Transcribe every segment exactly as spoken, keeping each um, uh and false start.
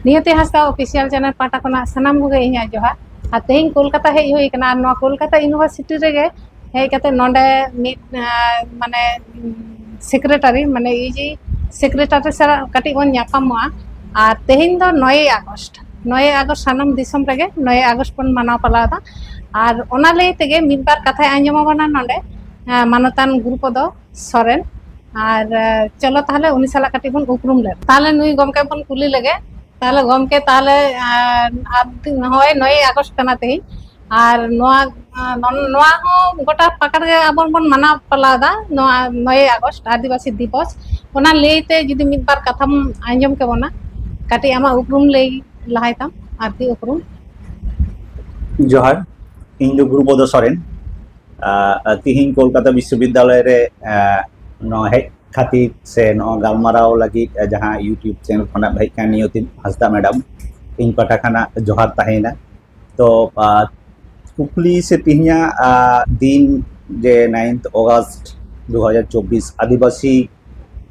ᱱᱤᱭᱟᱹᱛᱮ ᱦᱟᱸᱥᱫᱟ official channel ᱯᱟᱦᱴᱟ ᱠᱷᱚᱱᱟᱜ ᱥᱟᱱᱟᱢ ᱠᱚᱜᱮ ᱤᱧᱟᱹᱜ ᱡᱚᱦᱟᱨ᱾ ᱟᱨ ᱛᱮᱦᱮᱧ ᱠᱳᱞᱠᱟᱛᱟ ᱦᱮᱡ ᱦᱩᱭ ᱟᱠᱟᱱᱟ, ᱟᱨ ᱱᱚᱣᱟ ᱠᱳᱞᱠᱟᱛᱟ ᱤᱭᱩᱱᱤᱵᱷᱟᱨᱥᱤᱴᱤ ᱨᱮᱜᱮ ᱦᱮᱡ ᱠᱟᱛᱮ ᱱᱚᱰᱮ ᱢᱤᱫ, ᱟᱸ, ᱢᱟᱱᱮ, ᱥᱮᱠᱨᱮᱴᱟᱨᱤ, ᱢᱟᱱᱮ, ᱤᱡᱤ ᱥᱮᱠᱨᱮᱴᱟᱨᱤ ᱥᱟᱞᱟᱜ ᱠᱟᱹᱴᱤᱡ ᱵᱚᱱ ᱧᱟᱯᱟᱢᱚᱜᱼᱟ᱾ ᱟᱨ ᱛᱮᱦᱮᱧ ᱫᱚ ᱱᱚᱭᱮᱭ ᱟᱜᱚᱥᱴ, ᱱᱚᱭᱮᱭ ᱟᱜᱚᱥᱴ ᱥᱟᱱᱟᱢ ᱫᱤᱥᱚᱢ ᱨᱮᱜᱮ ᱱᱚᱭᱮᱭ ᱟᱜᱚᱥᱴ ᱵᱚᱱ ᱢᱟᱱᱟᱣ ᱯᱟᱞᱟᱣ ᱮᱫᱟ᱾ ᱟᱨ ᱚᱱᱟ ᱞᱟᱹᱭ ᱛᱮᱜᱮ ᱢᱤᱫ ᱵᱟᱨ ᱠᱟᱛᱷᱟᱭ ᱟᱸᱡᱚᱢ ᱟᱵᱚᱱᱟ ᱱᱚᱰᱮ, ᱟᱸ, ᱢᱟᱱᱚᱛᱟᱱ ᱜᱩᱨᱩᱯᱚᱫᱚ ᱥᱚᱨᱮᱱ᱾ ᱟᱨ, ᱟᱸ, ᱪᱚᱞᱚ ᱛᱟᱦᱞᱮ ᱩᱱᱤ ᱥᱟᱞᱟᱜ ᱠᱟᱹᱴᱤᱡ ᱵᱚᱱ ᱩᱯᱨᱩᱢ ᱞᱮᱱ᱾ ᱛᱟᱦᱞᱮ ᱱᱩᱭ ᱜᱚᱢᱠᱮ ᱵᱚᱱ ᱠᱩᱞᱤ ᱞᱮᱜᱮ᱾ ᱛᱟᱦᱞᱮ ᱜᱚᱢᱠᱮ, ᱛᱟᱦᱞᱮ, ᱟᱸ, ᱟᱨ ᱱᱚᱜᱼᱚᱭ ᱱᱚᱭᱮᱭ ᱟᱜᱚᱥᱴ ᱠᱟᱱᱟ ᱛᱮᱦᱮᱧ, ᱟᱨ ᱱᱚᱣᱟ, ᱟᱸ, ᱱᱚᱣᱟ ᱦᱚᱸ ᱜᱚᱴᱟ ᱯᱟᱠᱟᱲ ᱜᱮ ᱟᱵᱚ ᱵᱚᱱ ᱢᱟᱱᱟᱣ ᱯᱟᱞᱟᱣ ᱮᱫᱟ, ᱱᱚᱣᱟ ᱱᱚᱭᱮᱭ ᱟᱜᱚᱥᱴ ᱟᱹᱫᱤᱵᱟᱹᱥᱤ ᱫᱤᱵᱚᱥ᱾ ᱚᱱᱟ ᱞᱟᱹᱭ ᱛᱮ ᱡᱩᱫᱤ ᱢᱤᱫ ᱵᱟᱨ ᱠᱟᱛᱷᱟᱢ ᱟᱸᱡᱚᱢ ᱠᱮᱵᱚᱱᱟ, ᱠᱟᱹᱴᱤᱡ ᱟᱢᱟᱜ ᱩᱯᱨᱩᱢ ᱞᱟᱹᱭ ᱞᱟᱦᱟᱭ ᱛᱟᱢ, ᱟᱨᱠᱤ ᱩᱯᱨᱩᱢ᱾ ᱡᱚᱦᱟᱨ, ᱤᱧ ᱫᱚ ᱜᱩᱨᱩᱯᱚᱫᱚ ᱥᱚᱨᱮᱱ᱾ ᱟᱨ ᱛᱤᱦᱤᱧ ᱠᱳᱞᱠᱟᱛᱟ ᱵᱤᱥᱥᱚᱵᱤᱫᱽᱫᱟᱞᱚᱭ ᱨᱮ, ᱟᱨ ᱱᱚᱣᱟ ᱦᱮᱡ ᱠᱷᱟᱹᱛᱤᱨ ᱥᱮ ᱱᱚᱣᱟ ᱜᱟᱞᱢᱟᱨᱟᱣ ᱞᱟᱹᱜᱤᱫ, ᱟᱨ ᱡᱟᱦᱟᱸ YouTube ᱪᱮᱱᱮᱞ ᱠᱷᱚᱱᱟᱜ ᱦᱮᱡ ᱠᱟᱱ ᱱᱤᱭᱚᱛᱤ ᱦᱟᱸᱥᱫᱟ ᱢᱮᱰᱟᱢ, ᱤᱧ ᱯᱟᱦᱴᱟ ᱠᱷᱚᱱᱟᱜ ᱡᱚᱦᱟᱨ ᱛᱟᱦᱮᱸᱭᱮᱱᱟ᱾ ᱛᱚ, ᱟᱨ ᱠᱩᱠᱞᱤ ᱥᱮ ᱛᱤᱦᱤᱧᱟᱜ, ᱟᱨ ᱫᱤᱱ ᱡᱮ ᱱᱟᱭᱤᱱᱛᱷ ᱚᱜᱟᱥᱴ ᱫᱩ ᱦᱟᱡᱟᱨ ᱪᱚᱵᱵᱤᱥ ᱟᱹᱫᱤᱵᱟᱹᱥᱤ,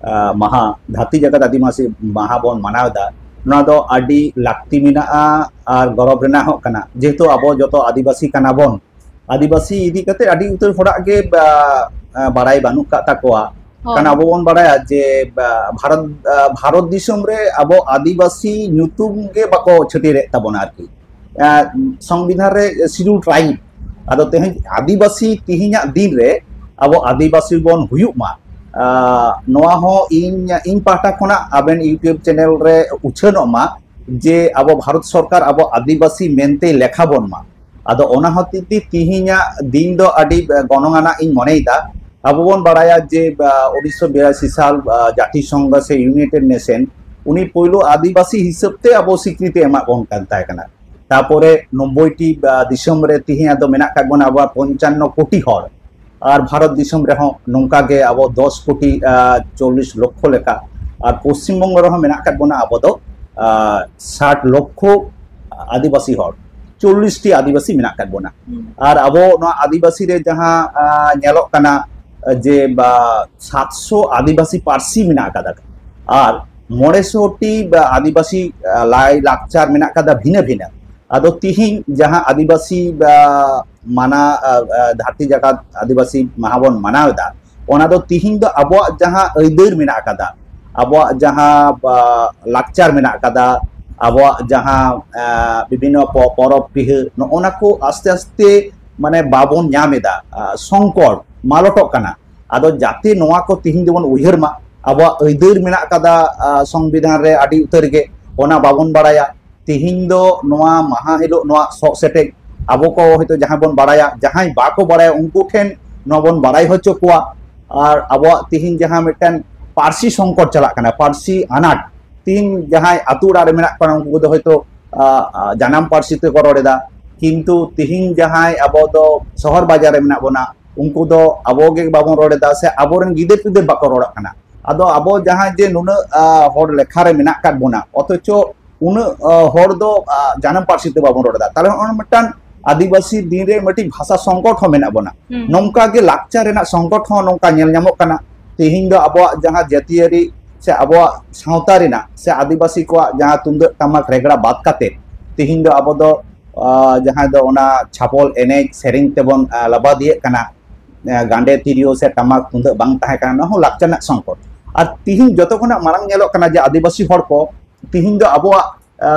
ᱟᱨ ᱢᱟᱦᱟ, ᱫᱷᱟᱹᱨᱛᱤ ᱡᱟᱠᱟᱛ ᱟᱹᱫᱤᱵᱟᱹᱥᱤ ᱢᱟᱦᱟ ᱵᱚᱱ ᱢᱟᱱᱟᱣ ᱮᱫᱟ, ᱱᱚᱣᱟ ᱫᱚ ᱟᱹᱰᱤ ᱞᱟᱹᱠᱛᱤ ᱢᱮᱱᱟᱜᱼᱟ ᱟᱨ ᱜᱚᱨᱚᱵᱽ ᱨᱮᱱᱟᱜ ᱦᱚᱸ ᱠᱟᱱᱟ, ᱡᱮᱦᱮᱛᱩ ᱟᱵᱚ ᱡᱚᱛᱚ ᱟᱹᱫᱤᱵᱟᱹᱥᱤ ᱠᱟᱱᱟ ᱵᱚᱱ᱾ ᱟᱹᱫᱤᱵᱟᱹᱥᱤ ᱤᱫᱤ ᱠᱟᱛᱮ ᱟᱹᱰᱤ ᱩᱛᱟᱹᱨ ᱦᱚᱲᱟᱜ ᱜᱮ, ᱟ, ᱟ, ᱵᱟᱲᱟᱭ ᱵᱟᱹᱱᱩᱜ ᱠᱟᱜ ᱛᱟᱠᱚᱣᱟ᱾ ᱦᱳᱭ᱾ ᱠᱟᱨᱚᱱ ᱟᱵᱚ ᱵᱚᱱ ᱵᱟᱲᱟᱭᱟ ᱡᱮ, ᱟ, ᱵᱷᱟᱨᱚᱛ, ᱟ, ᱵᱷᱟᱨᱚᱛ ᱫᱤᱥᱚᱢ ᱨᱮ ᱟᱵᱚ ᱟᱹᱫᱤᱵᱟᱹᱥᱤ ᱧᱩᱛᱩᱢ ᱜᱮ ᱵᱟᱠᱚ ᱪᱷᱟᱹᱴᱭᱟᱹᱨᱮᱫ ᱛᱟᱵᱚᱱᱟ ᱟᱨᱠᱤ᱾ ᱟ, ᱥᱚᱝᱵᱤᱫᱷᱟᱱ ᱨᱮ ᱥᱤᱰᱩᱞ ᱴᱨᱟᱭᱤᱵᱽ᱾ ᱟᱫᱚ ᱛᱮᱦᱮᱧ ᱟᱹᱫᱤᱵᱟᱹᱥᱤ, ᱛᱮᱦᱮᱧᱟᱜ ᱫᱤᱱ ᱨᱮ ᱟᱵᱚ ᱟᱹᱫᱤᱵᱟᱹᱥᱤ ᱵᱚᱱ ᱦᱩᱭᱩᱜ ᱢᱟ, ᱟ, ᱱᱚᱣᱟ ᱦᱚᱸ ᱤᱧ, ᱤᱧ ᱯᱟᱦᱴᱟ ᱠᱷᱚᱱᱟᱜ ᱟᱵᱮᱱ YouTube ᱪᱮᱱᱮᱞ ᱨᱮ ᱩᱪᱷᱟᱹᱱᱚᱜ ᱢᱟ ᱡᱮ ᱟᱵᱚ ᱵᱷᱟᱨᱚᱛ ᱥᱚᱨᱠᱟᱨ ᱟᱵᱚ ᱟᱹᱫᱤᱵᱟᱹᱥᱤ ᱢᱮᱱᱛᱮᱭ ᱞᱮᱠᱷᱟ ᱵᱚᱱ ᱢᱟ᱾ ᱟᱫᱚ ᱚᱱᱟ ᱦᱚᱛᱮᱡ ᱛᱮ ᱛᱤᱦᱤᱧᱟᱜ ᱫᱤᱱ ᱫᱚ ᱟᱹᱰᱤ ᱜᱚᱱᱚᱝ ᱟᱱᱟᱜ ᱤᱧ ᱢᱚᱱᱮᱭᱮᱫᱟ᱾ ᱟᱵᱚ ᱵᱚᱱ ᱵᱟᱲᱟᱭᱟ ᱡᱮ, ᱟ, ᱩᱱᱤᱥᱥᱚ ᱵᱤᱨᱟᱥᱤ ᱥᱟᱞ, ᱟ, ᱡᱟᱛᱤ ᱥᱚᱝᱜᱷ ᱥᱮ ᱤᱭᱩᱱᱟᱭᱴᱮᱰ ᱱᱮᱥᱚᱱ, ᱩᱱᱤ ᱯᱳᱭᱞᱳ ᱟᱹᱫᱤᱵᱟᱹᱥᱤ ᱦᱤᱥᱟᱹᱵ ᱛᱮ ᱟᱵᱚ ᱥᱤᱠᱨᱤᱛᱤ ᱮᱢᱟᱜ ᱵᱚᱱ ᱠᱟᱱ ᱛᱟᱦᱮᱸ ᱠᱟᱱᱟ᱾ ᱛᱟᱯᱚᱨᱮ ᱱᱚᱵᱵᱳᱭ ᱴᱤ, ᱟ, ᱫᱤᱥᱚᱢ ᱨᱮ ᱛᱤᱦᱤᱧ ᱟᱫᱚ ᱢᱮᱱᱟᱜ ᱠᱟᱜ ᱵᱚᱱᱟ ᱟᱵᱚᱣᱟᱜ ᱯᱚᱧᱪᱟᱱᱱᱚ ᱠᱳᱴᱤ ᱦᱚᱲ᱾ ᱟᱨ ᱵᱷᱟᱨᱚᱛ ᱫᱤᱥᱚᱢ ᱨᱮᱦᱚᱸ ᱱᱚᱝᱠᱟ ᱜᱮ ᱟᱵᱚ ᱫᱚᱥ ᱠᱳᱴᱤ, ᱟ, ᱪᱚᱞᱞᱤᱥ ᱞᱚᱠᱠᱷᱚ ᱞᱮᱠᱟ᱾ ᱟᱨ ᱯᱚᱥᱪᱤᱢ ᱵᱚᱝᱜᱚ ᱨᱮᱦᱚᱸ ᱢᱮᱱᱟᱜ ᱠᱟᱜ ᱵᱚᱱᱟ ᱟᱵᱚ ᱫᱚ, ᱟ, ᱥᱟᱴ ᱞᱚᱠᱠᱷᱚ ᱟᱹᱫᱤᱵᱟᱹᱥᱤ ᱦᱚᱲ, ᱪᱚᱞᱞᱤᱥ ᱴᱤ ᱟᱹᱫᱤᱵᱟᱹᱥᱤ ᱢᱮᱱᱟᱜ ᱠᱟᱜ ᱵᱚᱱᱟ᱾ ᱦᱩᱸ᱾ ᱟᱨ ᱟᱵᱚ ᱱᱚᱣᱟ ᱟᱹᱫᱤᱵᱟᱹᱥᱤ ᱨᱮ ᱡᱟᱦᱟᱸ, ᱟ, ᱧᱮᱞᱚᱜ ᱠᱟᱱᱟ, ᱟ, ᱡᱮ, ᱵᱟ, ᱥᱟᱛᱥᱚ ᱟᱹᱫᱤᱵᱟᱹᱥᱤ ᱯᱟᱹᱨᱥᱤ ᱢᱮᱱᱟᱜ ᱠᱟᱫᱟ᱾ ᱟᱨ ᱢᱚᱬᱮ ᱥᱚ ᱴᱤ ᱟᱹᱫᱤᱵᱟᱹᱥᱤ ᱞᱟᱭ ᱞᱟᱠᱪᱟᱨ ᱢᱮᱱᱟᱜ ᱠᱟᱫᱟ ᱵᱷᱤᱱᱟᱹ ᱵᱷᱤᱱᱟᱹ᱾ ᱟᱫᱚ ᱛᱤᱦᱤᱧ ᱡᱟᱦᱟᱸ ᱟᱹᱫᱤᱵᱟᱹᱥᱤ ᱢᱟᱱᱟ ᱫᱷᱟᱹᱨᱛᱤ ᱡᱟᱠᱟᱛ ᱟᱹᱫᱤᱵᱟᱹᱥᱤ ᱢᱟᱦᱟ ᱵᱚᱱ ᱢᱟᱱᱟᱣ ᱮᱫᱟ, ᱚᱱᱟ ᱫᱚ ᱛᱤᱦᱤᱧ ᱫᱚ ᱟᱵᱚᱣᱟᱜ ᱡᱟᱦᱟᱸ ᱟᱹᱭᱫᱟᱹᱨ ᱢᱮᱱᱟᱜ ᱠᱟᱫᱟ, ᱟᱵᱚᱣᱟᱜ ᱡᱟᱦᱟᱸ ᱞᱟᱠᱪᱟᱨ ᱢᱮᱱᱟᱜ ᱠᱟᱫᱟ, ᱟᱵᱚᱣᱟᱜ ᱡᱟᱦᱟᱸ ᱵᱤᱵᱷᱤᱱᱱᱚ ᱯᱚᱨᱚᱵᱽ ᱯᱤᱦᱟᱹ, ᱱᱚᱜᱼᱚ ᱱᱟ ᱠᱚ ᱟᱥᱛᱮ ᱟᱥᱛᱮ ᱢᱟᱱᱮ ᱵᱟᱵᱚᱱ ᱧᱟᱢ ᱮᱫᱟ, ᱥᱚᱝᱠᱚᱴ ᱢᱟᱞᱚᱴᱚᱜ ᱠᱟᱱᱟ᱾ ᱟᱫᱚ ᱡᱟᱛᱮ ᱱᱚᱣᱟ ᱠᱚ ᱛᱤᱦᱤᱧ ᱫᱚᱵᱚᱱ ᱩᱭᱦᱟᱹᱨ ᱢᱟ, ᱟᱵᱚᱣᱟᱜ ᱟᱹᱭᱫᱟᱹᱨ ᱢᱮᱱᱟᱜ ᱠᱟᱫᱟ ᱥᱚᱝᱵᱤᱫᱷᱟᱱ ᱨᱮ ᱟᱹᱰᱤ ᱩᱛᱟᱹᱨ ᱜᱮ, ᱚᱱᱟ ᱵᱟᱵᱚᱱ ᱵᱟᱲᱟᱭᱟ᱾ ᱛᱤᱦᱤᱧ ᱫᱚ ᱱᱚᱣᱟ ᱢᱟᱦᱟ ᱦᱤᱞᱳᱜ ᱱᱚᱣᱟ ᱥᱚᱜ ᱥᱮᱴᱮᱡ ᱟᱵᱚ ᱠᱚ ᱦᱚᱭᱛᱳ ᱡᱟᱦᱟᱸᱭ ᱵᱚᱱ ᱵᱟᱲᱟᱭᱟ, ᱡᱟᱦᱟᱸᱭ ᱵᱟᱠᱚ ᱵᱟᱲᱟᱭᱟ ᱩᱱᱠᱩ ᱴᱷᱮᱱ ᱱᱚᱣᱟ ᱵᱚᱱ ᱵᱟᱲᱟᱭ ᱦᱚᱪᱚ ᱠᱚᱣᱟ᱾ ᱟᱨ ᱟᱵᱚᱣᱟᱜ ᱛᱤᱦᱤᱧ ᱡᱟᱦᱟᱸ ᱢᱤᱫᱴᱟᱝ ᱯᱟᱹᱨᱥᱤ ᱥᱚᱝᱠᱚᱴ ᱪᱟᱞᱟᱜ ᱠᱟᱱᱟ, ᱯᱟᱹᱨᱥᱤ ᱟᱱᱟᱴ, ᱛᱤᱦᱤᱧ ᱡᱟᱦᱟᱸᱭ ᱟᱹᱛᱩ ᱚᱲᱟᱜ ᱨᱮ ᱢᱮᱱᱟᱜ ᱠᱚᱣᱟ ᱩᱱᱠᱩ ᱠᱚᱫᱚ ᱦᱚᱭᱛᱳ ᱡᱟᱱᱟᱢ ᱯᱟᱹᱨᱥᱤ ᱛᱮᱠᱚ ᱨᱚᱲ ᱮᱫᱟ, ᱠᱤᱱᱛᱩ ᱛᱤᱦᱤᱧ ᱡᱟᱦᱟᱸᱭ ᱟᱵᱚ ᱫᱚ ᱥᱚᱦᱚᱨ ᱵᱟᱡᱟᱨ ᱨᱮ ᱢᱮᱱᱟᱜ ᱵᱚᱱᱟ ᱩᱱᱠᱩ ᱫᱚ ᱟᱵᱚ ᱜᱮ ᱵᱟᱵᱚᱱ ᱨᱚᱲ ᱮᱫᱟ ᱥᱮ ᱟᱵᱚᱨᱮᱱ ᱜᱤᱫᱟᱹᱨ ᱯᱤᱫᱟᱹᱨ ᱵᱟᱠᱚ ᱨᱚᱲᱚᱜ ᱠᱟᱱᱟ᱾ ᱟᱫᱚ ᱟᱵᱚ ᱡᱟᱦᱟᱸ ᱡᱮ ᱱᱩᱱᱟᱹᱜ ᱦᱚᱲ ᱞᱮᱠᱷᱟ ᱨᱮ ᱢᱮᱱᱟᱜ ᱟᱠᱟᱫ ᱵᱚᱱᱟ, ᱚᱛᱷᱚᱪᱚ ᱩᱱᱟᱹᱜ ᱦᱚᱲ ᱫᱚ ᱡᱟᱱᱟᱢ ᱯᱟᱹᱨᱥᱤ ᱛᱮ ᱵᱟᱵᱚᱱ ᱨᱚᱲ ᱮᱫᱟ, ᱛᱟᱦᱞᱮ ᱱᱚᱜᱼᱚᱭ ᱢᱤᱫᱴᱟᱝ ᱟᱹᱫᱤᱵᱟᱹᱥᱤ ᱫᱤᱱ ᱨᱮ ᱢᱤᱫᱴᱤᱡ ᱵᱷᱟᱥᱟ ᱥᱚᱝᱠᱚᱴ ᱦᱚᱸ ᱢᱮᱱᱟᱜ ᱵᱚᱱᱟ᱾ ᱱᱚᱝᱠᱟ ᱜᱮ ᱞᱟᱠᱪᱟᱨ ᱨᱮᱱᱟᱜ ᱥᱚᱝᱠᱚᱴ ᱦᱚᱸ ᱱᱚᱝᱠᱟ ᱧᱮᱞ ᱧᱟᱢᱚᱜ ᱠᱟᱱᱟ᱾ ᱛᱮᱦᱮᱧ ᱫᱚ ᱟᱵᱚᱣᱟᱜ ᱡᱟᱦᱟᱸ ᱡᱟᱹᱛᱤᱭᱟᱹᱨᱤ ᱥᱮ ᱟᱵᱚᱣᱟᱜ ᱥᱟᱶᱛᱟ ᱨᱮᱱᱟᱜ ᱥᱮ ᱟᱹᱫᱤᱵᱟᱹᱥᱤ ᱠᱚᱣᱟᱜ ᱡᱟᱦᱟᱸ ᱛᱩᱢᱫᱟᱹᱜ ᱴᱟᱢᱟᱠ ᱨᱮᱜᱽᱲᱟ ᱵᱟᱫ ᱠᱟᱛᱮ, ᱛᱮᱦᱮᱧ ᱫᱚ ᱟᱵᱚ ᱫᱚ ᱡᱟᱦᱟᱸ ᱫᱚ ᱚᱱᱟ ᱪᱷᱟᱯᱚᱞ ᱮᱱᱮᱡ ᱥᱮᱨᱮᱧ ᱛᱮᱵᱚᱱ ᱞᱟᱵᱟᱫᱤᱭᱮᱫ ᱠᱟᱱᱟ᱾ ᱜᱟᱸᱰᱮ ᱛᱤᱨᱭᱳ ᱥᱮ ᱴᱟᱢᱟᱠ ᱛᱩᱢᱫᱟᱹᱜ ᱵᱟᱝ ᱛᱟᱦᱮᱸ ᱠᱟᱱᱟ, ᱱᱚᱣᱟ ᱦᱚᱸ ᱞᱟᱠᱪᱟᱨ ᱨᱮᱱᱟᱜ ᱥᱚᱝᱠᱚᱴ᱾ ᱟᱨ ᱛᱤᱦᱤᱧ ᱡᱚᱛᱚ ᱠᱷᱚᱱᱟᱜ ᱢᱟᱨᱟᱝ ᱧᱮᱞᱚᱜ ᱠᱟᱱᱟ ᱡᱮ ᱟᱹᱫᱤᱵᱟᱹᱥᱤ ᱦᱚᱲ ᱠᱚ ᱛᱤᱦᱤᱧ ᱫᱚ ᱟᱵᱚᱣᱟᱜ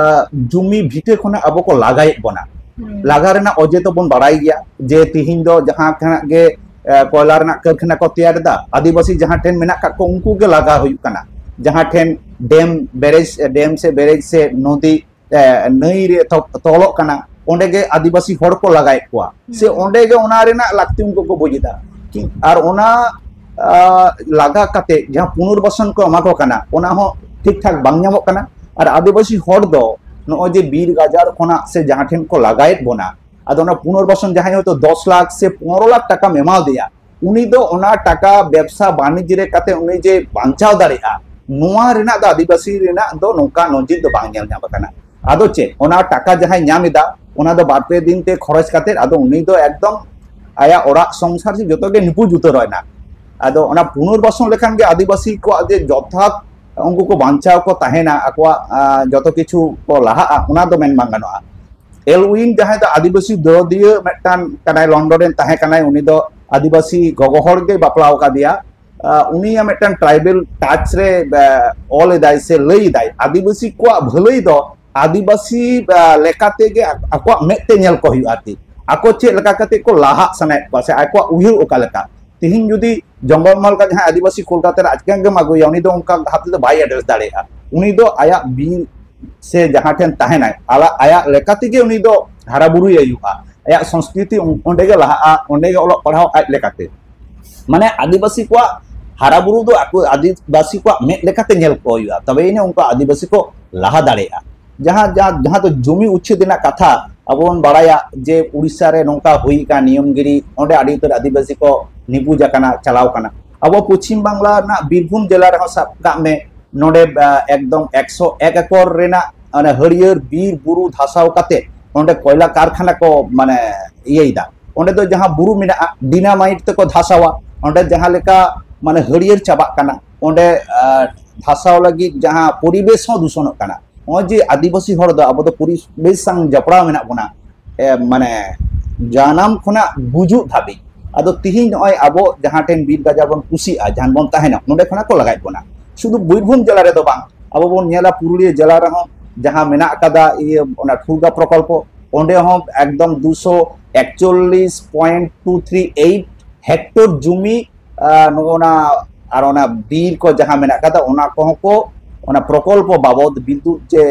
ᱡᱩᱢᱤ ᱵᱷᱤᱴᱟᱹ ᱠᱷᱚᱱᱟᱜ ᱟᱵᱚ ᱠᱚ ᱞᱟᱜᱟᱭᱮᱫ ᱵᱚᱱᱟ᱾ ᱞᱟᱜᱟ ᱨᱮᱱᱟᱜ ᱚᱡᱮ ᱫᱚᱵᱚᱱ ᱵᱟᱲᱟᱭ ᱜᱮᱭᱟ ᱡᱮ ᱛᱤᱦᱤᱧ ᱫᱚ ᱡᱟᱦᱟᱸ ᱠᱷᱚᱱᱟᱜ ᱜᱮ ᱠᱚᱭᱞᱟ ᱨᱮᱱᱟᱜ ᱠᱟᱹᱨᱠᱷᱟᱱᱟ ᱠᱚ ᱛᱮᱭᱟᱨ ᱮᱫᱟ, ᱟᱹᱫᱤᱵᱟᱹᱥᱤ ᱡᱟᱦᱟᱸ ᱴᱷᱮᱱ ᱢᱮᱱᱟᱜ ᱠᱟᱜ ᱠᱚ ᱩᱱᱠᱩ ᱜᱮ ᱞᱟᱜᱟ ᱦᱩᱭᱩᱜ ᱠᱟᱱᱟ᱾ ᱡᱟᱦᱟᱸ ᱴᱷᱮᱱ ᱰᱮᱢ ᱵᱮᱨᱮᱡᱽ, ᱰᱮᱢ ᱥᱮ ᱵᱮᱨᱮᱡᱽ ᱥᱮ ᱱᱚᱫᱤ ᱱᱟᱹᱭ ᱨᱮ ᱛᱚᱞᱚᱜ ᱠᱟᱱᱟ, ᱚᱸᱰᱮ ᱜᱮ ᱟᱹᱫᱤᱵᱟᱹᱥᱤ ᱦᱚᱲ ᱠᱚ ᱞᱟᱜᱟᱭᱮᱫ ᱠᱚᱣᱟ ᱥᱮ ᱚᱸᱰᱮ ᱜᱮ ᱚᱱᱟ ᱨᱮᱱᱟᱜ ᱞᱟᱹᱠᱛᱤ ᱩᱱᱠᱩ ᱠᱚ ᱵᱩᱡ ᱮᱫᱟ᱾ ᱟᱨ ᱚᱱᱟ ᱞᱟᱜᱟ ᱠᱟᱛᱮ ᱡᱟᱦᱟᱸ ᱯᱩᱱᱚᱨᱵᱟᱥᱚᱱ ᱠᱚ ᱮᱢᱟ ᱠᱚ ᱠᱟᱱᱟ, ᱚᱱᱟ ᱦᱚᱸ ᱴᱷᱤᱠ ᱴᱷᱟᱠ ᱵᱟᱝ ᱧᱟᱢᱚᱜ ᱠᱟᱱᱟ᱾ ᱟᱨ ᱟᱹᱫᱤᱵᱟᱹᱥᱤ ᱦᱚᱲ ᱫᱚ ᱱᱚᱜᱼᱚᱭ ᱡᱮ ᱵᱤᱨ ᱜᱟᱡᱟᱲ ᱠᱷᱚᱱᱟᱜ ᱥᱮ ᱡᱟᱦᱟᱸ ᱴᱷᱮᱱ ᱠᱚ ᱞᱟᱜᱟᱭᱮᱫ ᱵᱚᱱᱟ, ᱟᱫᱚ ᱚᱱᱟ ᱯᱩᱱᱚᱨᱵᱟᱥᱚᱱ ᱡᱟᱦᱟᱸᱭ ᱦᱚᱭᱛᱳ ᱫᱚᱥ ᱞᱟᱠᱷ ᱥᱮ ᱯᱚᱱᱨᱚ ᱞᱟᱠᱷ ᱴᱟᱠᱟᱢ ᱮᱢᱟ ᱫᱮᱭᱟ, ᱩᱱᱤ ᱫᱚ ᱚᱱᱟ ᱴᱟᱠᱟ ᱵᱮᱵᱽᱥᱟ ᱵᱟᱹᱱᱤᱡᱽ ᱨᱮ ᱠᱟᱛᱮ ᱩᱱᱤ ᱡᱮ ᱵᱟᱧᱪᱟᱣ ᱫᱟᱲᱮᱭᱟᱜᱼᱟ, ᱱᱚᱣᱟ ᱨᱮᱱᱟᱜ ᱫᱚ ᱟᱹᱫᱤᱵᱟᱹᱥᱤ ᱨᱮᱱᱟᱜ ᱫᱚ ᱱᱚᱝᱠᱟ ᱱᱚᱡᱤᱨ ᱫᱚ ᱵᱟᱝ ᱧᱮᱞ ᱧᱟᱢ ᱟᱠᱟᱱᱟ᱾ ᱟᱫᱚ ᱪᱮᱫ, ᱚᱱᱟ ᱴᱟᱠᱟ ᱡᱟᱦᱟᱸᱭ ᱧᱟᱢ ᱮᱫᱟ, ᱚᱱᱟ ᱫᱚ ᱵᱟᱨ ᱯᱮ ᱫᱤᱱ ᱛᱮ ᱠᱷᱚᱨᱚᱪ ᱠᱟᱛᱮ ᱟᱫᱚ ᱩᱱᱤ ᱫᱚ ᱮᱠᱫᱚᱢ ᱟᱭᱟᱜ ᱚᱲᱟᱜ ᱥᱚᱝᱥᱟᱨ ᱥᱮ ᱡᱚᱛᱚ ᱜᱮ ᱱᱤᱯᱩᱡ ᱩᱛᱟᱹᱨᱚᱜ ᱮᱱᱟ᱾ ᱟᱫᱚ ᱚᱱᱟ ᱯᱩᱱᱚᱨᱵᱟᱥᱚᱱ ᱞᱮᱠᱷᱟᱱ ᱜᱮ ᱟᱹᱫᱤᱵᱟᱹᱥᱤ ᱠᱚᱣᱟᱜ ᱡᱮ ᱡᱚᱛᱷᱟᱛ ᱩᱱᱠᱩ ᱠᱚ ᱵᱟᱧᱪᱟᱣ ᱠᱚ ᱛᱟᱦᱮᱱᱟ, ᱟᱠᱚᱣᱟᱜ ᱟᱸ, ᱡᱚᱛᱚ ᱠᱤᱪᱷᱩ ᱠᱚ ᱞᱟᱦᱟᱜᱼᱟ, ᱚᱱᱟ ᱫᱚ ᱢᱮᱱ ᱵᱟᱝ ᱜᱟᱱᱚᱜᱼᱟ᱾ ᱮᱞᱣᱤᱱ ᱡᱟᱦᱟᱸᱭ ᱫᱚ ᱟᱹᱫᱤᱵᱟᱹᱥᱤ ᱫᱚᱨᱚᱫᱤᱭᱟᱹ ᱢᱤᱫᱴᱟᱝ ᱠᱟᱱᱟᱭ, ᱞᱚᱱᱰᱚᱱ ᱨᱮᱱ ᱛᱟᱦᱮᱸ ᱠᱟᱱᱟᱭ, ᱩᱱᱤ ᱫᱚ ᱟᱹᱫᱤᱵᱟᱹᱥᱤ ᱜᱚᱜᱚ ᱦᱚᱲ ᱜᱮᱭ ᱵᱟᱯᱞᱟ ᱟᱠᱟᱫᱮᱭᱟ᱾ ᱟᱸ, ᱩᱱᱤᱭᱟᱜ ᱢᱤᱫᱴᱟᱝ ᱴᱨᱟᱭᱵᱮᱞ ᱴᱟᱪ ᱨᱮ ᱟᱸ, ᱚᱞ ᱮᱫᱟᱭ ᱥᱮ ᱞᱟᱹᱭ ᱮᱫᱟᱭ, ᱟᱹᱫᱤᱵᱟᱹᱥᱤ ᱠᱚᱣᱟᱜ ᱵᱷᱟᱹᱞᱟᱹᱭ ᱫᱚ ᱟᱹᱫᱤᱵᱟᱹᱥᱤ ᱟᱸ, ᱞᱮᱠᱟ ᱛᱮᱜᱮ ᱟᱠᱚᱣᱟᱜ ᱢᱮᱫ ᱛᱮ ᱧᱮᱞ ᱠᱚ ᱦᱩᱭᱩᱜᱼᱟ ᱟᱨᱠᱤ᱾ ᱟᱠᱚ ᱪᱮᱫ ᱞᱮᱠᱟ ᱠᱟᱛᱮ ᱠᱚ ᱞᱟᱦᱟᱜ ᱥᱟᱱᱟᱭᱮᱫ ᱠᱚᱣᱟ ᱥᱮ ᱟᱠᱚᱣᱟᱜ ᱩᱭᱦᱟᱹᱨ ᱚᱠᱟ ᱞᱮᱠᱟ᱾ ᱛᱤᱦᱤᱧ ᱡᱩᱫᱤ ᱡᱚᱝᱜᱚᱞ ᱢᱚᱦᱚᱞ ᱠᱷᱚᱱ ᱡᱟᱦᱟᱸᱭ ᱟᱹᱫᱤᱵᱟᱹᱥᱤ ᱠᱳᱞᱠᱟᱛᱟ ᱨᱮ ᱟᱪᱠᱟ ᱜᱮᱢ ᱟᱹᱜᱩᱭᱟ, ᱩᱱᱤ ᱫᱚ ᱚᱱᱠᱟ ᱵᱷᱟᱵ ᱛᱮᱫᱚ ᱵᱟᱭ ᱮᱰᱨᱮᱥ ᱫᱟᱲᱮᱭᱟᱜᱼᱟ᱾ ᱩᱱᱤ ᱫᱚ ᱟᱭᱟᱜ ᱵᱤᱨ ᱥᱮ ᱡᱟᱦᱟᱸ ᱴᱷᱮᱱ ᱛᱟᱦᱮᱱᱟᱭ, ᱟᱞᱟ-, ᱟᱭᱟᱜ ᱞᱮᱠᱟ ᱛᱮᱜᱮ ᱩᱱᱤ ᱫᱚ ᱦᱟᱨᱟ ᱵᱩᱨᱩᱭ ᱦᱩᱭᱩᱜᱼᱟ᱾ ᱟᱭᱟᱜ ᱥᱚᱝᱥᱠᱨᱤᱛᱤ ᱚᱸ-, ᱚᱸᱰᱮ ᱜᱮ ᱞᱟᱦᱟᱜᱼᱟ, ᱚᱸᱰᱮ ᱜᱮ ᱚᱞᱚᱜ ᱯᱟᱲᱦᱟᱣ ᱟᱡ ᱞᱮᱠᱟᱛᱮ᱾ ᱢᱟᱱᱮ ᱟᱹᱫᱤᱵᱟᱹᱥᱤ ᱠᱚᱣᱟᱜ ᱦᱟᱨᱟ ᱵᱩᱨᱩ ᱫᱚ ᱟᱠᱚ ᱟᱹᱫᱤᱵᱟᱹᱥᱤ ᱠᱚᱣᱟᱜ ᱢᱮᱫ ᱞᱮᱠᱟᱛᱮ ᱧᱮᱞ ᱠᱚ ᱦᱩᱭᱩᱜᱼᱟ, ᱛᱚᱵᱮ ᱤᱱᱟᱹ ᱩᱱᱠᱩ ᱟᱹᱫᱤᱵᱟᱹᱥᱤ ᱠᱚ ᱞᱟᱦᱟ ᱫᱟᱲᱮᱭᱟᱜᱼᱟ᱾ ᱡᱟᱦᱟᱸ, ᱡᱟᱦᱟᱸ, ᱡᱟᱦᱟᱸ ᱫᱚ ᱡᱩᱢᱤ ᱩᱪᱪᱷᱮᱫ ᱨᱮᱱᱟᱜ ᱠᱟᱛᱷᱟ ᱟᱵᱚ ᱵᱚᱱ ᱵᱟᱲᱟᱭᱟ ᱡᱮ ᱩᱲᱤᱥᱥᱟ ᱨᱮ ᱱᱚᱝᱠᱟ ᱦᱩᱭ ᱟᱠᱟᱱᱟ, ᱱᱤᱭᱚᱢᱜᱤᱨᱤ, ᱚᱸᱰᱮ ᱟᱹᱰᱤ ᱩᱛᱟᱹᱨ ᱟᱹᱫᱤᱵᱟᱹᱥᱤ ᱠᱚ ᱱᱤᱯᱩᱡ ᱟᱠᱟᱱᱟ, ᱪᱟᱞᱟᱣ ᱠᱟᱱᱟ᱾ ᱟᱵᱚ ᱯᱚᱪᱷᱤᱢ ᱵᱟᱝᱞᱟ ᱨᱮᱱᱟᱜ ᱵᱤᱨᱵᱷᱩᱢ ᱡᱮᱞᱟ ᱨᱮᱦᱚᱸ ᱥᱟᱵ ᱠᱟᱜ ᱢᱮ, ᱱᱚᱰᱮ, ᱟ, ᱮᱠᱫᱚᱢ ᱮᱠᱥᱚ ᱮᱠ ᱮᱠᱚᱨ ᱨᱮᱱᱟᱜ ᱚᱱᱮ ᱦᱟᱹᱨᱭᱟᱹᱲ ᱵᱤᱨ ᱵᱩᱨᱩ ᱫᱷᱟᱥᱟᱣ ᱠᱟᱛᱮ ᱚᱸᱰᱮ ᱠᱚᱭᱞᱟ ᱠᱟᱨᱠᱷᱟᱱᱟ ᱠᱚ ᱢᱟᱱᱮ ᱤᱭᱟᱹᱭᱮᱫᱟ᱾ ᱚᱸᱰᱮ ᱫᱚ ᱡᱟᱦᱟᱸ ᱵᱩᱨᱩ ᱢᱮᱱᱟᱜᱼᱟ, ᱰᱤᱱᱟᱢᱟᱭᱤᱴ ᱛᱮᱠᱚ ᱫᱷᱟᱥᱟᱣᱟ᱾ ᱚᱸᱰᱮ ᱡᱟᱦᱟᱸ ᱞᱮᱠᱟ ᱢᱟᱱᱮ ᱦᱟᱹᱨᱭᱟᱹᱲ ᱪᱟᱵᱟᱜ ᱠᱟᱱᱟ, ᱚᱸᱰᱮ, ᱟ, ᱫᱷᱟᱥᱟᱣ ᱞᱟᱹᱜᱤᱫ ᱡᱟᱦᱟᱸ ᱯᱚᱨᱤᱵᱮᱥ ᱦᱚᱸ ᱫᱩᱥᱚᱱᱚᱜ ᱠᱟᱱᱟ᱾ ᱱᱚᱜᱼᱚᱭ ᱡᱮ ᱟᱹᱫᱤᱵᱟᱹᱥᱤ ᱦᱚᱲ ᱫᱚ ᱟᱵᱚ ᱫᱚ ᱯᱚᱨᱤᱵᱮᱥ ᱥᱟᱶ ᱡᱚᱯᱲᱟᱣ ᱢᱮᱱᱟᱜ ᱵᱚᱱᱟ, ᱮ, ᱢᱟᱱᱮ ᱡᱟᱱᱟᱢ ᱠᱷᱚᱱᱟᱜ ᱜᱩᱡᱩᱜ ᱫᱷᱟᱹᱵᱤᱡ᱾ ᱟᱫᱚ ᱛᱤᱦᱤᱧ ᱱᱚᱜᱼᱚᱭ ᱟᱵᱚ ᱡᱟᱦᱟᱸ ᱴᱷᱮᱱ ᱵᱤᱨ ᱜᱟᱡᱟᱲ ᱵᱚᱱ ᱠᱩᱥᱤᱭᱟᱜᱼᱟ, ᱡᱟᱦᱟᱸ ᱵᱚᱱ ᱛᱟᱦᱮᱱᱟ, ᱱᱚᱸᱰᱮ ᱠᱷᱚᱱᱟᱜ ᱠᱚ ᱞᱟᱜᱟᱭᱮᱫ ᱵᱚᱱᱟ᱾ ᱥᱩᱫᱷᱩ ᱵᱤᱨᱵᱷᱩᱢ ᱡᱮᱞᱟ ᱨᱮᱫᱚ ᱵᱟᱝ, ᱟᱵᱚ ᱵᱚᱱ ᱧᱮᱞᱟ ᱯᱩᱨᱩᱞᱤᱭᱟᱹ ᱡᱮᱞᱟ ᱨᱮᱦᱚᱸ ᱡᱟᱦᱟᱸ ᱢᱮᱱᱟᱜ ᱟᱠᱟᱫᱟ ᱤᱭᱟᱹ ᱚᱱᱟ ᱴᱷᱩᱲᱜᱟ ᱯᱨᱚᱠᱚᱞᱯᱚ, ᱚᱸᱰᱮ ᱦᱚᱸ ᱮᱠᱫᱚᱢ ᱫᱩᱥᱚ ᱮᱠᱪᱚᱞᱞᱤᱥ point two three eight hectare ᱡᱩᱢᱤ, ᱟ, ᱱᱚᱜᱼᱚ ᱱᱟ ᱟᱨ ᱚᱱᱟ ᱵᱤᱨ ᱠᱚ ᱡᱟᱦᱟᱸ ᱢᱮᱱᱟᱜ ᱟᱠᱟᱫᱟ, ᱚᱱᱟ ᱠᱚᱦᱚᱸ ᱠᱚ, ᱚᱱᱟ ᱯᱨᱚᱠᱚᱞᱯᱚ ᱵᱟᱵᱚᱫ ᱵᱤᱫᱽᱭᱩᱛ ᱡᱮ,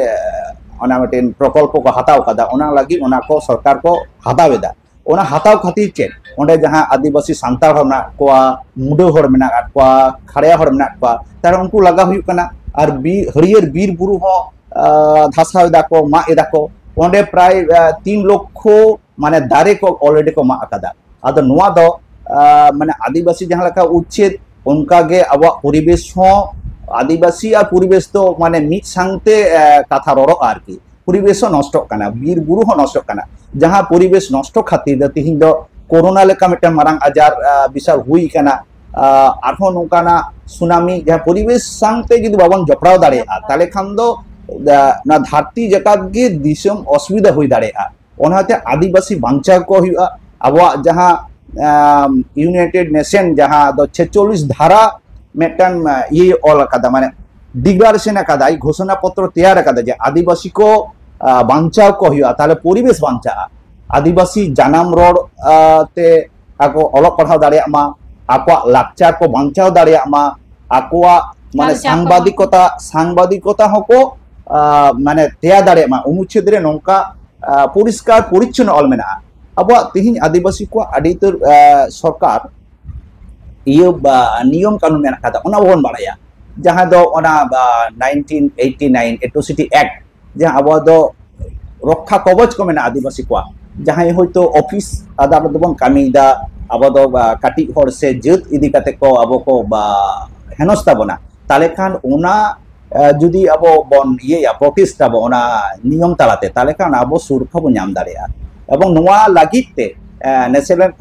ᱚᱱᱟ ᱢᱤᱫᱴᱮᱱ ᱯᱨᱚᱠᱚᱞᱯᱚ ᱠᱚ ᱦᱟᱛᱟᱣ ᱠᱟᱫᱟ, ᱚᱱᱟ ᱞᱟᱹᱜᱤᱫ ᱚᱱᱟ ᱠᱚ ᱥᱚᱨᱠᱟᱨ ᱠᱚ ᱦᱟᱛᱟᱣ ᱮᱫᱟ᱾ ᱚᱱᱟ ᱦᱟᱛᱟᱣ ᱠᱷᱟᱹᱛᱤᱨ ᱪᱮᱫ? ᱚᱸᱰᱮ ᱡᱟᱦᱟᱸ ᱟᱹᱫᱤᱵᱟᱹᱥᱤ ᱥᱟᱱᱛᱟᱲ ᱦᱚᱲ ᱢᱮᱱᱟᱜ ᱠᱚᱣᱟ, ᱢᱩᱰᱟᱹ ᱦᱚᱲ ᱢᱮᱱᱟᱜ ᱟᱠᱟᱫ ᱠᱚᱣᱟ, ᱠᱷᱟᱲᱭᱟ ᱦᱚᱲ ᱢᱮᱱᱟᱜ ᱠᱚᱣᱟ, ᱛᱟᱦᱞᱮ ᱩᱱᱠᱩ ᱞᱟᱜᱟ ᱦᱩᱭᱩᱜ ᱠᱟᱱᱟ᱾ ᱟᱨ ᱵᱤᱨ, ᱦᱟᱹᱨᱭᱟᱹᱲ ᱵᱤᱨ ᱵᱩᱨᱩ ᱦᱚᱸ, ᱟ, ᱫᱷᱟᱥᱟᱣ ᱮᱫᱟ ᱠᱚ, ᱢᱟᱜ ᱮᱫᱟ ᱠᱚ᱾ ᱚᱸᱰᱮ ᱯᱨᱟᱭ, ᱟ, ᱛᱤᱱ ᱞᱚᱠᱠᱷᱚ ᱢᱟᱱᱮ ᱫᱟᱨᱮ ᱠᱚ already ᱠᱚ ᱢᱟᱜ ᱟᱠᱟᱫᱟ᱾ ᱟᱫᱚ ᱱᱚᱣᱟ ᱫᱚ, ᱟ, ᱢᱟᱱᱮ ᱟᱹᱫᱤᱵᱟᱹᱥᱤ ᱡᱟᱦᱟᱸ ᱞᱮᱠᱟ ᱩᱪᱪᱷᱮᱫ, ᱚᱱᱠᱟ ᱜᱮ ᱟᱵᱚᱣᱟᱜ ᱯᱚᱨᱤᱵᱮᱥ ᱦᱚᱸ, ᱟᱹᱫᱤᱵᱟᱹᱥᱤ ᱟᱨ ᱯᱚᱨᱤᱵᱮᱥ ᱫᱚ ᱢᱟᱱᱮ ᱢᱤᱫ ᱥᱟᱝᱛᱮ, ᱟ, ᱠᱟᱛᱷᱟ ᱨᱚᱲᱚᱜᱼᱟ ᱟᱨᱠᱤ᱾ ᱯᱚᱨᱤᱵᱮᱥ ᱦᱚᱸ ᱱᱚᱥᱴᱚᱜ ᱠᱟᱱᱟ, ᱵᱤᱨ ᱵᱩᱨᱩ ᱦᱚᱸ ᱱᱚᱥᱴᱚᱜ ᱠᱟᱱᱟ᱾ ᱡᱟᱦᱟᱸ ᱯᱚᱨᱤᱵᱮᱥ ᱱᱚᱥᱴᱚ ᱠᱷᱟᱹᱛᱤᱨ ᱫᱚ ᱛᱤᱦᱤᱧ ᱫᱚ ᱠᱳᱨᱳᱱᱟ ᱞᱮᱠᱟ ᱢᱤᱫᱴᱟᱝ ᱢᱟᱨᱟᱝ ᱟᱡᱟᱨ, ᱟ, ᱵᱤᱥᱟᱞ ᱦᱩᱭ ᱠᱟᱱᱟ᱾ ᱟᱨᱦᱚᱸ ᱱᱚᱝᱠᱟᱱᱟᱜ ᱥᱩᱱᱟᱢᱤ, ᱡᱟᱦᱟᱸ ᱯᱚᱨᱤᱵᱮᱥ ᱥᱟᱶᱛᱮ ᱡᱩᱫᱤ ᱵᱟᱵᱚᱱ ᱡᱚᱯᱲᱟᱣ ᱫᱟᱲᱮᱭᱟᱜᱼᱟ, ᱛᱟᱦᱚᱞᱮ ᱠᱷᱟᱱ ᱫᱚ ᱱᱚᱣᱟ ᱫᱷᱟᱹᱨᱛᱤ ᱡᱟᱠᱟᱛ ᱜᱮ ᱫᱤᱥᱚᱢ ᱚᱥᱩᱵᱤᱫᱷᱟ ᱦᱩᱭ ᱫᱟᱲᱮᱭᱟᱜᱼᱟ᱾ ᱚᱱᱟᱛᱮ ᱟᱹᱫᱤᱵᱟᱹᱥᱤ ᱵᱟᱧᱪᱟᱣ ᱠᱚ ᱦᱩᱭᱩᱜᱼᱟ᱾ ᱟᱵᱚᱣᱟᱜ ᱡᱟᱦᱟᱸ ᱤᱭᱩᱱᱟᱭᱴᱮᱰ ᱱᱮᱥᱚᱱ, ᱡᱟᱦᱟᱸ ᱫᱚ ᱪᱷᱮᱪᱚᱞᱞᱤᱥ ᱫᱷᱟᱨᱟ ᱢᱤᱫᱴᱟᱝ ᱤᱭᱟᱹ ᱚᱞ ᱟᱠᱟᱫᱟ, ᱢᱟᱱᱮ ᱰᱤᱠᱞᱟᱨᱮᱥᱚᱱ ᱟᱠᱟᱫᱟᱭ, ᱜᱷᱳᱥᱚᱱᱟ ᱯᱚᱛᱨᱚ ᱛᱮᱭᱟᱨ ᱟᱠᱟᱫᱟ ᱡᱮ ᱟᱹᱫᱤᱵᱟᱹᱥᱤ ᱠᱚ ᱵᱟᱧᱪᱟᱣ ᱠᱚ ᱦᱩᱭᱩᱜᱼᱟ, ᱛᱟᱦᱚᱞᱮ ᱯᱚᱨᱤᱵᱮᱥ ᱵᱟᱧᱪᱟᱜᱼᱟ, ᱟᱹᱫᱤᱵᱟᱹᱥᱤ ᱡᱟᱱᱟᱢ ᱨᱚᱲ ᱛᱮ ᱟᱠᱚ ᱚᱞᱚᱜ ᱯᱟᱲᱦᱟᱣ ᱫᱟᱲᱮᱭᱟᱜ ᱢᱟ, ᱟᱠᱚᱣᱟᱜ ᱞᱟᱠᱪᱟᱨ ᱠᱚ ᱵᱟᱧᱪᱟᱣ ᱫᱟᱲᱮᱭᱟᱜ ᱢᱟ, ᱟᱠᱚᱣᱟᱜ ᱢᱟᱱᱮ ᱥᱟᱝᱵᱟᱫᱤᱠᱚᱛᱟ ᱥᱟᱝᱵᱟᱫᱤᱠᱚᱛᱟ ᱦᱚᱸᱠᱚ ᱢᱟᱱᱮ ᱛᱮᱭᱟᱨ ᱫᱟᱲᱮᱭᱟᱜ ᱢᱟ᱾ ᱚᱱᱩᱪᱷᱮᱫ ᱨᱮ ᱱᱚᱝᱠᱟ ᱯᱚᱨᱤᱥᱠᱟᱨ ᱯᱚᱨᱤᱪᱷᱚᱱᱱᱚ ᱚᱞ ᱢᱮᱱᱟᱜᱼᱟ᱾ ᱟᱵᱚᱣᱟᱜ ᱛᱮᱦᱮᱧ ᱟᱹᱫᱤᱵᱟᱹᱥᱤ ᱠᱚᱣᱟᱜ ᱟᱹᱰᱤ ᱩᱛᱟᱹᱨ ᱥᱚᱨᱠᱟᱨ ᱤᱭᱟᱹ ᱱᱤᱭᱚᱢ ᱠᱟᱹᱱᱩᱱ ᱢᱮᱱᱟᱜ ᱟᱠᱟᱫᱟ, ᱚᱱᱟ ᱵᱟᱵᱚᱱ ᱵᱟᱲᱟᱭᱟ, ᱡᱟᱦᱟᱸ ᱫᱚ ᱚᱱᱟ nineteen eighty nine Atrocity Act, ᱡᱟᱦᱟᱸ ᱟᱵᱚ ᱫᱚ ᱨᱚᱠᱠᱷᱟ ᱠᱚᱵᱚᱪ ᱠᱚ ᱢᱮᱱᱟᱜᱼᱟ ᱟᱹᱫᱤᱵᱟᱹᱥᱤ ᱠᱚᱣᱟᱜ᱾ ᱡᱟᱦᱟᱸᱭ ᱦᱚᱭᱛᱳ ᱚᱯᱷᱤᱥ ᱟᱫᱟᱞᱚᱛ ᱵᱚᱱ ᱠᱟᱹᱢᱤᱭᱮᱫᱟ, ᱟᱵᱚ ᱫᱚ ᱠᱟᱹᱴᱤᱡ ᱦᱚᱲ ᱥᱮ ᱡᱟᱹᱛ ᱤᱫᱤ ᱠᱟᱛᱮ ᱠᱚ ᱟᱵᱚ ᱠᱚ ᱦᱮᱱᱚᱥ ᱛᱟᱵᱚᱱᱟ, ᱛᱟᱦᱚᱞᱮ ᱠᱷᱟᱱ ᱚᱱᱟ ᱡᱩᱫᱤ ᱟᱵᱚ ᱵᱚᱱ ᱤᱭᱟᱹᱭᱟ, ᱯᱨᱚᱴᱮᱥᱴ ᱟᱵᱚ ᱚᱱᱟ ᱱᱤᱭᱚᱢ ᱛᱟᱞᱟᱛᱮ, ᱛᱟᱦᱚᱞᱮ ᱠᱷᱟᱱ ᱟᱵᱚ ᱥᱩᱨᱚᱠᱠᱷᱟ ᱵᱚᱱ ᱧᱟᱢ ᱫᱟᱲᱮᱭᱟᱜᱼᱟ᱾ ᱮᱵᱚᱝ ᱱᱚᱣᱟ ᱞᱟᱹᱜᱤᱫ ᱛᱮ national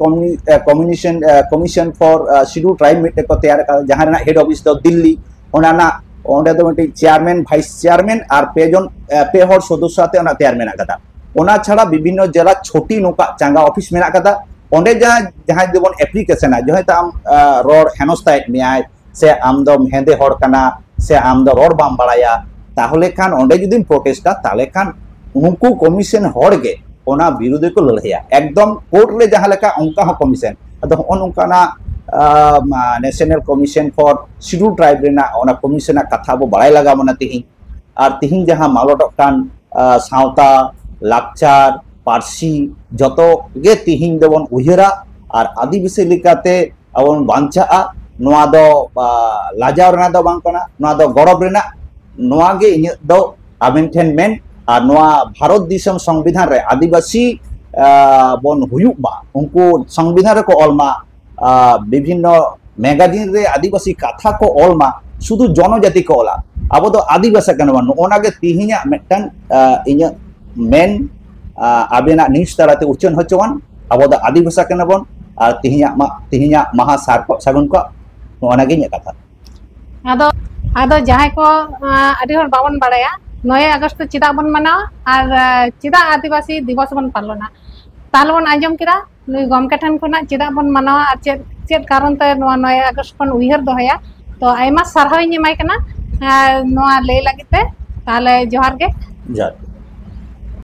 commission commission for scheduled tribe ᱢᱤᱫᱴᱮᱱ ᱠᱚ ᱛᱮᱭᱟᱨ ᱟᱠᱟᱫᱟ, ᱡᱟᱦᱟᱸ ᱨᱮᱱᱟᱜ ᱦᱮᱰ ᱚᱯᱷᱤᱥ ᱫᱚ ᱫᱤᱞᱞᱤ᱾ ᱚᱱᱟ ᱨᱮᱱᱟᱜ ᱚᱸᱰᱮ ᱫᱚ ᱢᱤᱫᱴᱤᱡ ᱪᱮᱭᱟᱨᱢᱮᱱ, ᱵᱷᱟᱭᱤᱥ ᱪᱮᱭᱟᱨᱢᱮᱱ ᱟᱨ ᱯᱮ ᱡᱚᱱ ᱯᱮ ᱦᱚᱲ ᱥᱚᱫᱚᱥᱥᱚ ᱟᱛᱮ ᱚᱱᱟ ᱛᱮᱭᱟᱨ ᱢᱮᱱᱟᱜ ᱟᱠᱟᱫᱟ᱾ ᱚᱱᱟ ᱪᱷᱟᱲᱟ ᱵᱤᱵᱷᱤᱱᱱᱚ ᱡᱮᱞᱟ ᱪᱷᱚᱴᱤ ᱱᱚᱝᱠᱟ ᱪᱟᱸᱜᱟ ᱚᱯᱷᱤᱥ ᱢᱮᱱᱟᱜ ᱟᱠᱟᱫᱟ᱾ ᱚᱸᱰᱮ ᱡᱟᱦᱟᱸ ᱡᱟᱦᱟᱸᱭ ᱡᱩᱫᱤ ᱵᱚᱱ ᱮᱯᱞᱤᱠᱮᱥᱚᱱᱟ, ᱡᱟᱦᱟᱸᱭ ᱛᱟᱢ ᱨᱚᱲ ᱦᱮᱱᱚᱥᱛᱟᱭᱮᱫ ᱢᱮᱭᱟᱭ, ᱥᱮ ᱟᱢ ᱫᱚᱢ ᱦᱮᱸᱫᱮ ᱦᱚᱲ ᱠᱟᱱᱟ, ᱥᱮ ᱟᱢ ᱫᱚ ᱨᱚᱲ ᱵᱟᱢ ᱵᱟᱲᱟᱭᱟ, ᱛᱟᱦᱚᱞᱮ ᱠᱷᱟᱱ ᱚᱸᱰᱮ ᱡᱩᱫᱤᱢ ᱯᱨᱚᱴᱮᱥᱴᱟ, ᱛᱟᱦᱚᱞᱮ ᱠᱷᱟᱱ ᱩᱱᱠᱩ ᱠᱚᱢᱤᱥᱚᱱ ᱦᱚᱲ ᱜᱮ ᱚᱱᱟ ᱵᱤᱨᱩᱫᱷ ᱨᱮᱠᱚ ᱞᱟᱹᱲᱦᱟᱹᱭᱟ᱾ ᱮᱠᱫᱚᱢ ᱠᱳᱨᱴ ᱨᱮ ᱡᱟᱦᱟᱸ ᱞᱮᱠᱟ, ᱚᱱᱠᱟ ᱦᱚᱸ ᱠᱚᱢᱤᱥᱚᱱ᱾ ᱟᱫᱚ ᱦᱚᱸᱜᱼᱚ ᱱᱚᱝᱠᱟᱱᱟᱜ national commission for scheduled tribe ᱨᱮᱱᱟᱜ ᱚᱱᱟ ᱠᱚᱢᱤᱥᱚᱱᱟᱜ ᱠᱟᱛᱷᱟ ᱟᱵᱚ ᱵᱟᱲᱟᱭ ᱞᱟᱜᱟᱣ ᱵᱚᱱᱟ ᱛᱤᱦᱤᱧ᱾ ᱟᱨ ᱛᱤᱦᱤᱧ ᱡᱟᱦᱟᱸ ᱢᱟᱞᱚᱴᱚᱜ ᱠᱟᱱ ᱥᱟᱶᱛᱟ, ᱞᱟᱠᱪᱟᱨ, ᱯᱟᱹᱨᱥᱤ, ᱡᱚᱛᱚ ᱜᱮ ᱛᱤᱦᱤᱧ ᱫᱚᱵᱚᱱ ᱩᱭᱦᱟᱹᱨᱟ᱾ ᱟᱨ ᱟᱹᱫᱤᱵᱟᱹᱥᱤ ᱞᱮᱠᱟᱛᱮ ᱟᱵᱚ ᱵᱚᱱ ᱵᱟᱧᱪᱟᱜᱼᱟ, ᱱᱚᱣᱟ ᱫᱚ ᱞᱟᱡᱟᱣ ᱨᱮᱱᱟᱜ ᱫᱚ ᱵᱟᱝ ᱠᱟᱱᱟ, ᱱᱚᱣᱟ ᱫᱚ ᱜᱚᱨᱚᱵᱽ ᱨᱮᱱᱟᱜ᱾ ᱱᱚᱣᱟ ᱜᱮ ᱤᱧᱟᱹᱜ ᱫᱚ ᱟᱵᱮᱱ ᱴᱷᱮᱱ ᱢᱮᱱ᱾ ᱟᱨ ᱱᱚᱣᱟ ᱵᱷᱟᱨᱚᱛ ᱫᱤᱥᱚᱢ ᱥᱚᱝᱵᱤᱫᱷᱟᱱ ᱨᱮ ᱟᱹᱫᱤᱵᱟᱹᱥᱤ ᱵᱚᱱ ᱦᱩᱭᱩᱜ ᱢᱟ, ᱩᱱᱠᱩ ᱥᱚᱝᱵᱤᱫᱷᱟᱱ ᱨᱮᱠᱚ ᱚᱞ ᱢᱟ, ᱵᱤᱵᱷᱤᱱᱱᱚ ᱢᱮᱜᱟᱡᱤᱱ ᱨᱮ ᱟᱹᱫᱤᱵᱟᱹᱥᱤ ᱠᱟᱛᱷᱟ ᱠᱚ ᱚᱞ ᱢᱟ, ᱥᱩᱫᱷᱩ ᱡᱚᱱᱚᱡᱟᱹᱛᱤ ᱠᱚ ᱚᱞᱟ᱾ ᱟᱵᱚ ᱫᱚ ᱟᱹᱫᱤᱵᱟᱹᱥᱤ ᱠᱟᱱᱟ ᱵᱚᱱ᱾ ᱱᱚᱜᱼᱚ ᱱᱟ ᱜᱮ ᱛᱤᱦᱤᱧᱟᱜ ᱢᱤᱫᱴᱟᱝ ᱤᱧᱟᱹᱜ ᱢᱮᱱ, ᱟᱵᱮᱱᱟᱜ ᱱᱤᱭᱩᱡᱽ ᱛᱟᱞᱟᱛᱮ ᱩᱪᱷᱟᱹᱱ ᱦᱚᱪᱚᱣᱟᱱ᱾ ᱟᱵᱚ ᱫᱚ ᱟᱹᱫᱤᱵᱟᱹᱥᱤ ᱠᱟᱱᱟ ᱵᱚᱱ᱾ ᱟᱨ ᱛᱤᱦᱤᱧᱟᱜ ᱢᱟ, ᱛᱤᱦᱤᱧᱟᱜ ᱢᱟᱦᱟ ᱥᱟᱨ ᱠᱚᱜ ᱥᱟᱹᱜᱩᱱ ᱠᱚᱜ, ᱱᱚᱜᱼᱚ ᱱᱟ ᱜᱮ ᱤᱧᱟᱹᱜ ᱠᱟᱛᱷᱟ᱾ ᱟᱫᱚ, ᱟᱫᱚ ᱡᱟᱦᱟᱸᱭ ᱠᱚ, ᱟᱸ, ᱟᱹᱰᱤ ᱦᱚᱲ ᱵᱟᱵᱚᱱ ᱵᱟᱲᱟᱭᱟ ᱱᱚᱭᱮ ᱟᱜᱚᱥᱴ ᱫᱚ ᱪᱮᱫᱟᱜ ᱵᱚᱱ ᱢᱟᱱᱟᱣᱟ ᱟᱨ, ᱟᱸ, ᱪᱮᱫᱟᱜ ᱟᱹᱫᱤᱵᱟᱹᱥᱤ ᱫᱤᱵᱚᱥ ᱵᱚᱱ ᱯᱟᱞᱚᱱᱟ᱾ ᱛᱟᱦᱞᱮ ᱵᱚᱱ ᱟᱸᱡᱚᱢ ᱠᱮᱫᱟ ᱱᱩᱭ ᱜᱚᱢᱠᱮ ᱴᱷᱮᱱ ᱠᱷᱚᱱᱟᱜ ᱪᱮᱫᱟᱜ ᱵᱚᱱ ᱢᱟᱱᱟᱣᱟ ᱟᱨ ᱪᱮᱫ, ᱪᱮᱫ ᱠᱟᱨᱚᱱ ᱛᱮ ᱱᱚᱣᱟ ᱱᱚᱭᱮ ᱟᱜᱚᱥᱴ ᱵᱚᱱ ᱩᱭᱦᱟᱹᱨ ᱫᱚᱦᱚᱭᱟ᱾ ᱛᱚ, ᱟᱭᱢᱟ ᱥᱟᱨᱦᱟᱣ ᱤᱧ ᱮᱢᱟᱭ ᱠᱟᱱᱟ, ᱟᱸ, ᱱᱚᱣᱟ ᱞᱟᱹᱭ ᱞᱟᱹᱜᱤᱫ ᱛᱮ᱾ ᱛᱟᱦᱞᱮ ᱡᱚᱦᱟᱨ ᱜᱮ᱾ ᱡᱚᱦᱟᱨ ᱜᱮ᱾